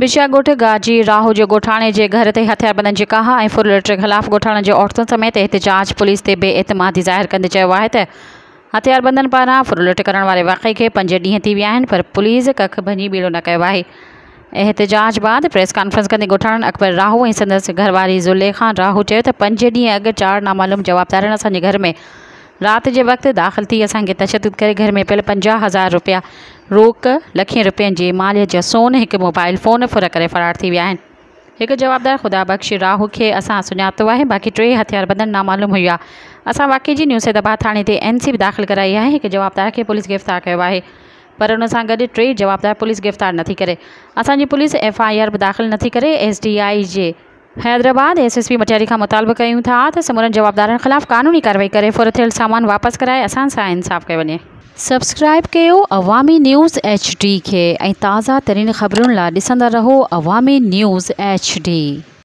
بشيا ڳوٺ گاجي راهو جي ڳوٺاڻي جي گهر تي هٿياربندن جي ڪاهه ۽ ڦرلٽ خلاف ڳوٺاڻن جي عورتن سميت احتجاج پوليس تي بي اعتمادي ظاهر ڪندي چيو آهي ته هٿياربندن پاران ڦرلٽ ڪرڻ واري واقعي کي پنج ڏينهن ٿي ويا آهن پر پوليس ڪک ڀڃي ٻيڙو نه ڪيو آهي. احتجاج بعد پريس ڪانفرنس ڪندي ڳوٺاڻن اڪبر راهو ۽ سندس گهرواري زليخان راهو چيو ته پنج ڏينهن اڳ چار نامعلوم جوابدارن اسان جي گهر ۾ رات جي وقت داخل ٿي اسان کي تشدد ڪري گهر ۾ پيل 50 هزار روپيا روڪ، لکين روپين جي ماليت جو سون، هڪ موبائل فون ڦر ڪري فرار ٿي ويا آهن. هڪ جوابدار خدا بخش راهو کي اسان سڃاتو آهي باقي ٽي هٿياربندن نامعلوم هيا. اسان واقعي جي نيو سيد آباد ٿاڻي تي اين سي به داخل ڪرائي آهي هڪ جوابدار کي پوليس گرفتار ڪيو آهي پر ان سان گڏ ٽي جوابدار پوليس گرفتار نٿي ڪري. اسان جي پوليس ايف I R به داخل نٿي ڪري S D I G Hyderabad, S S P Matiari کان مطالبو ڪيون ٿا ته سمورن جوابدارن خلاف قانوني ڪارروائي ڪري ڦر ٿيل سامان واپس ڪرائي اسان سان انصاف ڪيو وڃي. سبسڪرائب ڪيو عوامي نيوز ايڇ ڊي کي ۽ تازه ترين خبرن لا ڏسندا رهو عوامي نيوز ايڇ ڊي.